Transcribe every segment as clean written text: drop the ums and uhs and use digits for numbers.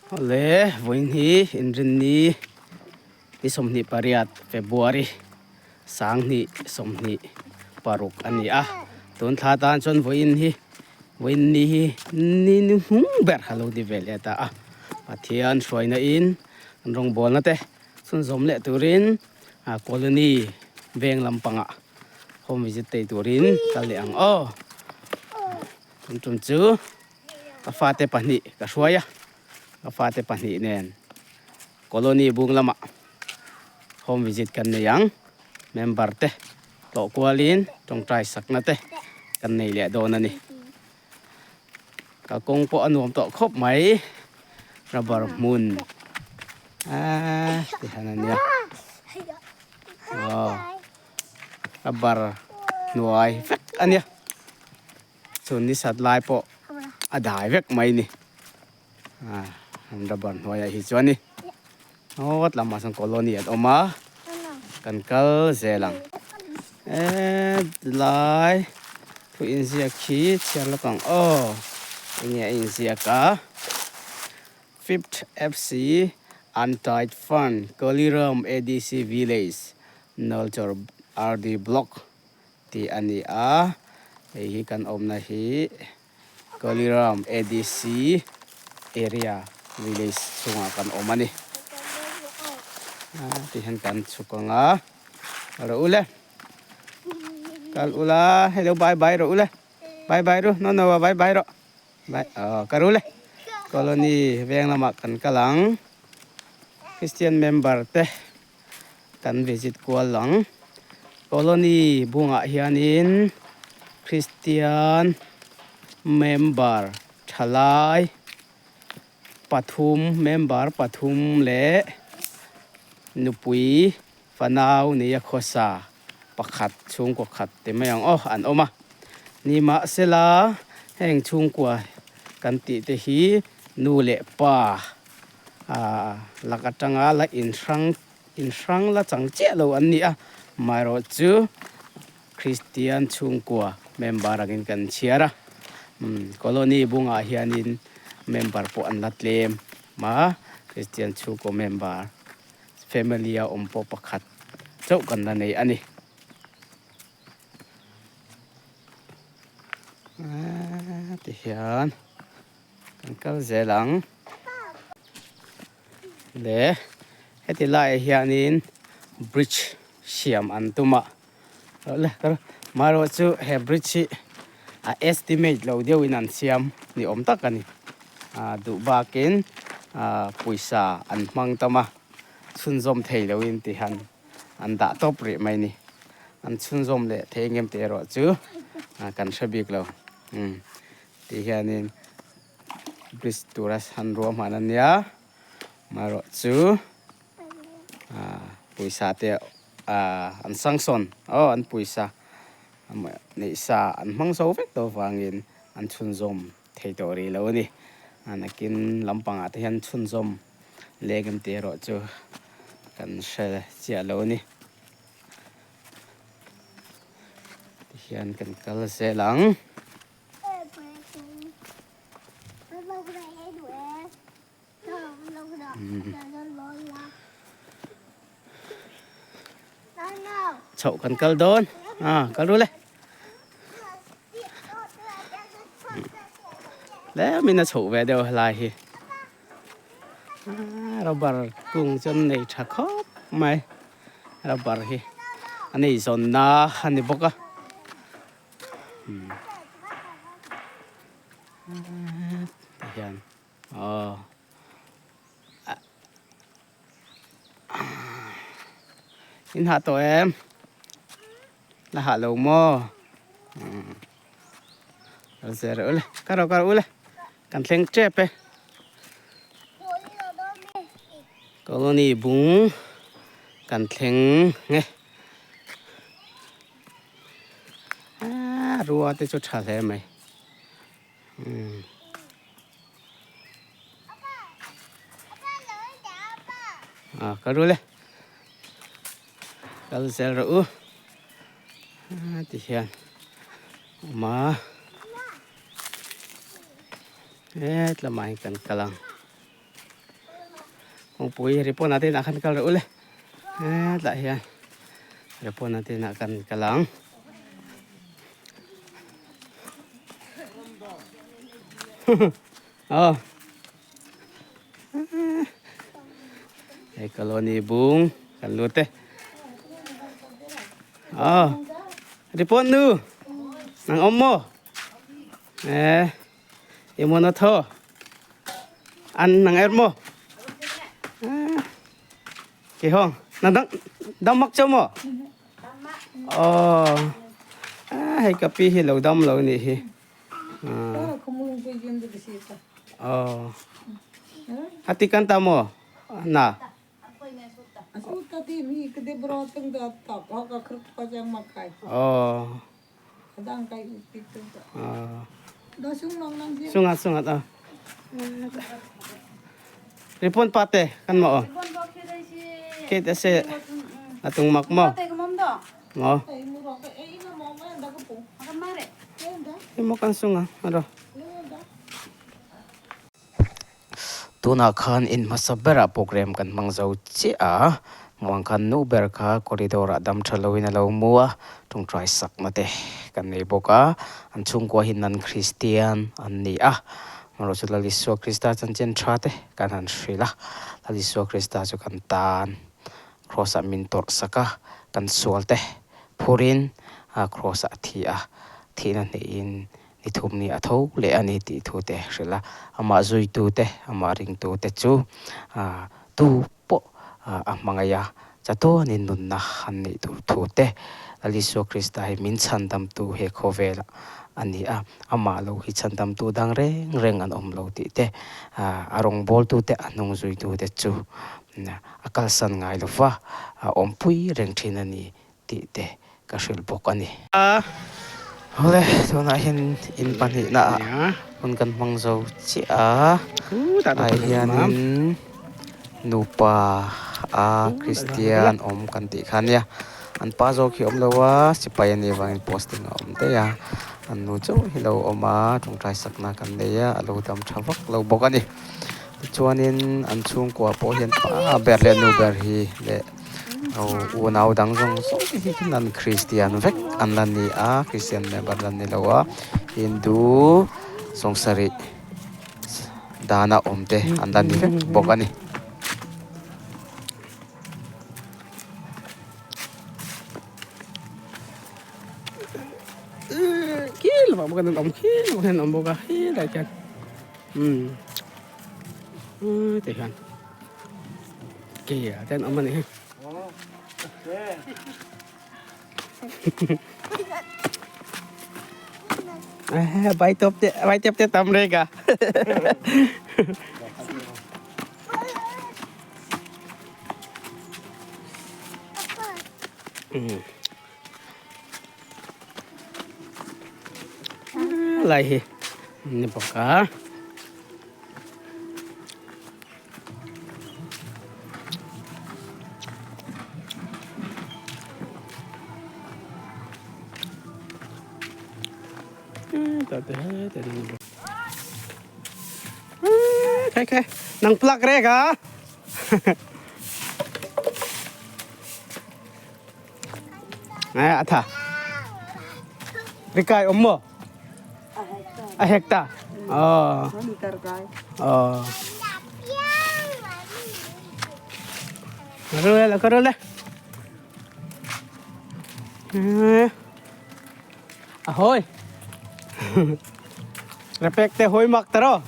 Awle, vawiin hi Inrinni ni 28 February 2026 a ni a, tun thla tan chuan vawiin hi vawiin ni hi ni ni hnung ber a lo ni ve leh ta a, Pathian hruaina in an rawngbawlna te chhunzawm leh turin colony veng lampangah home visit tei turin kal leh ang aw, tum tum chu. Ka fate pahnih ka hruai a, ka fate pahnih nen colony bung lamah home visit kan nei ang. Member te tlawh kualin tawngtai sakna te kan nei leh dawn a ni. Kalkawng pawh a nuam tawh khawp mai, rubber hmun aaa ti han a nia aw rubber hnuai vek a nia. Chhun ni sat lai pawh a dai vek mai ni an rubber hnuaiah hi chuan ni awt lamah sawn colony an awm a kan kal zel ang eee tilai thu inziak khi chhiar lawk ang aw enge a inziak a fifth fc untied fund Kaliram adc village Nalchar rd block. Tih a ni a, hei hi kan awmna hi Kaliram ADC area village chhungah kan awm a ni. Ti hian kan chhuk ang a, kal rawh ule, kal ula, hello bye bye rawh ule, bye bye ru, no no bye bye rawh, bye aw kal ule, colony veng lamah kan kal ang, Christian member te. Kan visit kual ang. Colony bungah hianin Christian member thalai pathum member pathum leh nupui fanau neia khawsa pakhat chhungkaw khat ti mai ang aw an awm a. Nimahsela heng chhungkua kan tih te hi nu leh pa Aaa lak atanga la inhrang inhrang la chang chiah lo an ni a, amaherawh chu Kristian chhungkua member angin kan chhiar a, umm colony bungah hianin member pawh an la tlem a, Kristian chhungkaw member family a awm pawh pakhat chauh kan la nei a ni. Aaa tihian. Kan kal zel ang. Le heti laiah hianin bridge siam an tum a. Le marawh chu he bridge hi a estimate lo deuhin an siam ni awm tak a ni. Ah duh bakin ah pawisa an hmang tam a, chhunzawm thei loin ti hian an dah tawp rih mai ni. An chhunzawm leh thei engem tih erawh chu kan hre bik lo. Umm. Tih hianin bridge tura han ruah hman a nia amaherawh chu ah pawisa te ah an sanction aw an pawisa neih sa an hmang zo vek tawh avangin an chhunzawm thei tawh rih lo a ni a nakin lampangah te hian chhunzawm leng em tih erawh chu kan hre chiah lo a ni tihian kan kal zel ang. Chhoh kan kal dawn a kal ru le tlemin a chhoh ve deuh helai hi rubber kung chu an nei tha khawp mai rubber hi a nei zawnna a ni bawk a. Ti hian aw in hah tawh em la hah lo maw kal zel rawh ule ka rawh ka rawh ule kan thleng tep e colony bung kan thleng nge. Rua te chu tha hle mai umm ah ka rul e kal zel rawh u ti hian awm a hetlama hi kan kal ang. Kawngpui Ripona te inah khan kal reuh ule. Hetah hian Ripona te inah kan kal ang. Aw. Hei colony bung kan lut e. Aw. Ripon nu. Nang awm maw? Eh. Imona tho. An nang er maw? Ki hong. Nang dang dam mak chau maw? Aw. Hei ka pi hi lo dam lo nih hi. Aw. Hati kan ta maw? Na. Aw. Sungat sungat aw. Ripon pate kan mo. Kit ase atung mak mo. Mo. Mo kan sunga aro. Tunah khan in hmasa berah program kan hmang zo chiah a, muang khan nu ber kha corridor ah dam tha loin a lo mu a, tawngtai sakna te kan nei bawk a, an chhungkua hi nan Kristian an ni a, amaherawhchu Lal Isua Krista chanchin tha te kan han hrilh a, Lal Isua Krista chu kan tan Kraws ah min tawrh sak a, kan sual te phurin kraws ah a thi a, thihna hnehin Ni thum ni a tho leh a ni tih thu te hrilh a, amah zuitute, amah ringtute chu tu pawh a hmangaih a, chatuanin nunna an neih tur thu te, Lal Isua Krista hi min chhandamtu he khawvelah a ni a, amah lo hi chhandamtu dang reng reng an awm lo tih te, a rawngbawltute, a hnung zuitute chu a kalsan ngai lo va, a awmpui reng thin a ni tih te ka hrilh bawk a ni. Awle, tunah hian in pahnihna ah hun kan hmang zo chiah a, ah hianin nupa a Kristian awm kan tih kha ania, an pa zawk hi awm lo a, sipai a nih avangin posting a awm daih a, an nu chauh hi lo awm a, tawngtai sakna kan nei a, a lo dam tha vak lo bawk a ni. Tichuanin an chhungkua pawh hian pa ber leh nu ber hi leh unau dang zawng zawng te hi an Kristian vek an la ni a, Kristian member la ni lo a, Hindu sawngsarih dana awm te an la ni vek bawk a ni. Ti hian ke ah te an awm a ni hi vai tawp te vai tep te tam reng a Lai hi ni bawk a. Khai khai nang plug rek a. Nè a tha. Rikai om maw? A hek ta. Oh. Oh. Karole la karole. Ahoy. Repek te hoi mak taro.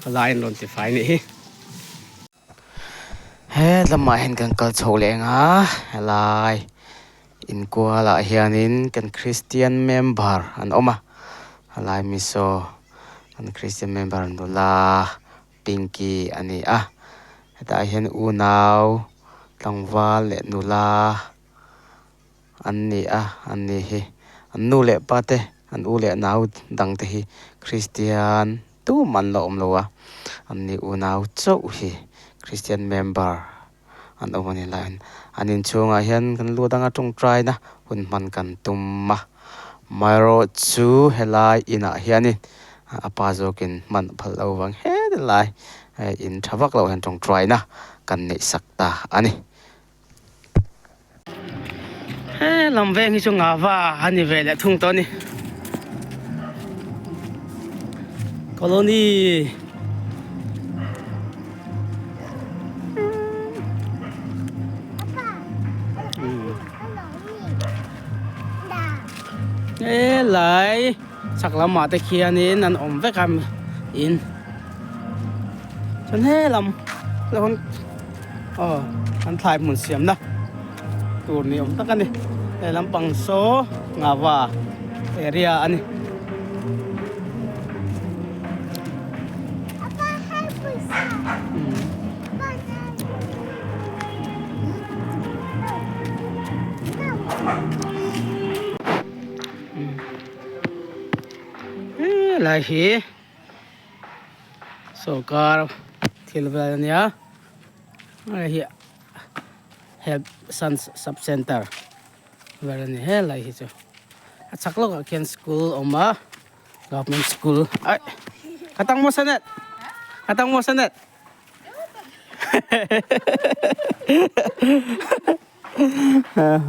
Lai an rawn ti fai nih hi. He lamah hian kan kal chho leh ang a, helai inkualah hianin kan Christian member an awm a, helai mi saw kan Christian member nula Pinky a ni a, hetah hian unau tlangval leh nula. An ni a, an ni hi an nu leh pa te, an u leh nau dang te hi Kristian tum an la awm lo a, an ni unau chauh hi Kristian member an awm a ni laiin an inchhungah hian kan lu danga tawngtaina hun hman kan tum a. Amaherawh chu helai inah hianin a pa zawkin hman a phal lo vang heti lai in tha vak loh hian tawngtaina kan neih sak ta a ni. He lam veng hi chu ngava a ni ve leh thung tawh a ni. Colony Helai chhak lamah te khianin an awm vek a in chuan helam aw an thlai hmun siamna tur ni awm tak a ni he lampang saw ngava area a ni. Helai hi sawrkar thil vel a nia hei hi health sub center vel a ni helai hi chu a chhak lawkah khian school a awm a government school aih ka tang maw sanet ka tang maw sanet.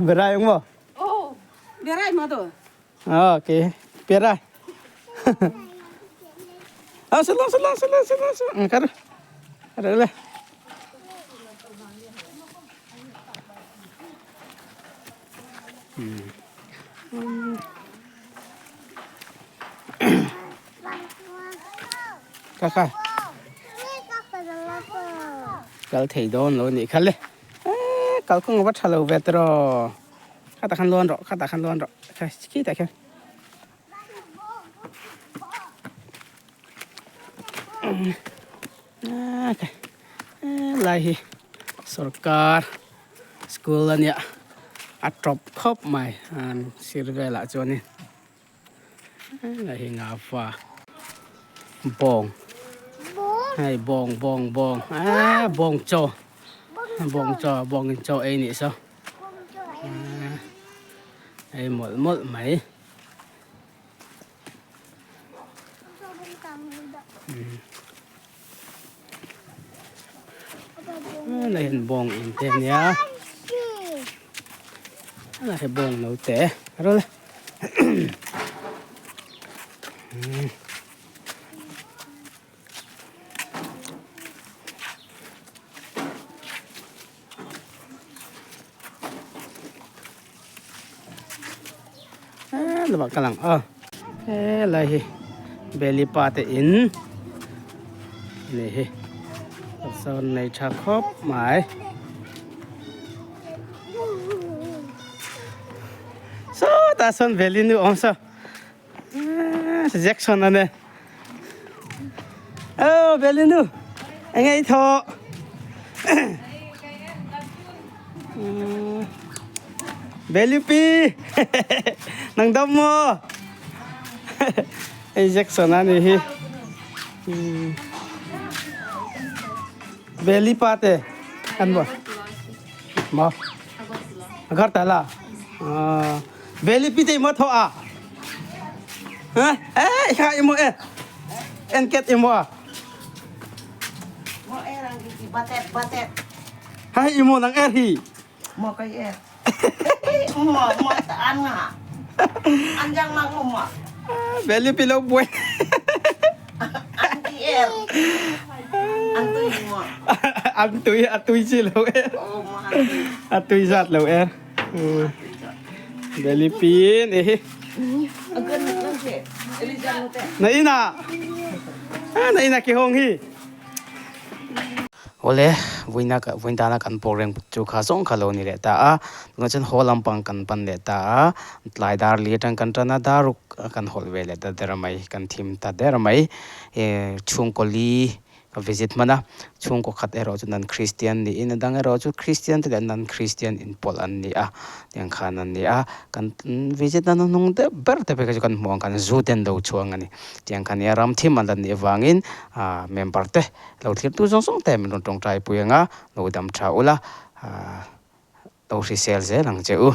Berai ang mo? Oh, berai mo to. Ah, okay. Berai. Ah, selang selang selang selang selang. Karo. Karo le. Kha kha kal thei dawn lo nih kha le eee kalkawng a va tha lo ve tiraw khatah khan lawn rawh khatah khan lawn rawh kha khitah khian. Helai hi sorkar school a nia a tawp khawp mai an sir velah chuanin helai hi ngava bawng hei bawng bawng bawng eee bawng chaw bawng chaw bawngin chaw ei nih saw ei mawlh mawlh mai. Helai hian bawng in te a nia helai hi bawng no te a rawlh a Helamah ka lang a helai hi Belipa te in a ni hi sawn nei tha khawp mai sawtah sawn Beli nu awm saw Jackson a ni aw Beli nu eng nge i thawh. Belipi nang dam maw hei Jackson a nih hi Belipa te an maw maw Agartala Belipi te maw thawh a eh kha i maw e enket i maw a Hai imo nang er hi. Mo kai er. Mo mo ta an nga. An jang mang mo. Beli pilo buai. An ti er. An tui mo. An tui a tui chi lo er. A tui zat lo er. Beli pin e. Na ina. Na ina ki hong hi. Awle, vawiina vawiin tana kan program chu kha zawng kha lo ni leh ta a, tunah chuan haw lampang kan pan leh ta a, tlai dar li atang kan tan a, dar ruk kan hawlh ve leh ta der mai, kan thim ta der mai, eh chhungkaw li ka visit hman a, chhungkaw khat erawh chu non-Christian niin a dang erawh chu Christian te leh non-Christian inpawlh an ni a, tiang khan an ni a, kan visit na hnuhnung deuh ber te phei kha chu kan hmuh ang khan zu te an lo chhuang a ni. Tiang kha nia ram thim an la nih avangin ah member te lo thlir tu zawng zawng te min rawn tawngtai pui ang a, lo dam tha ula ah lo hrisel zel ang che u.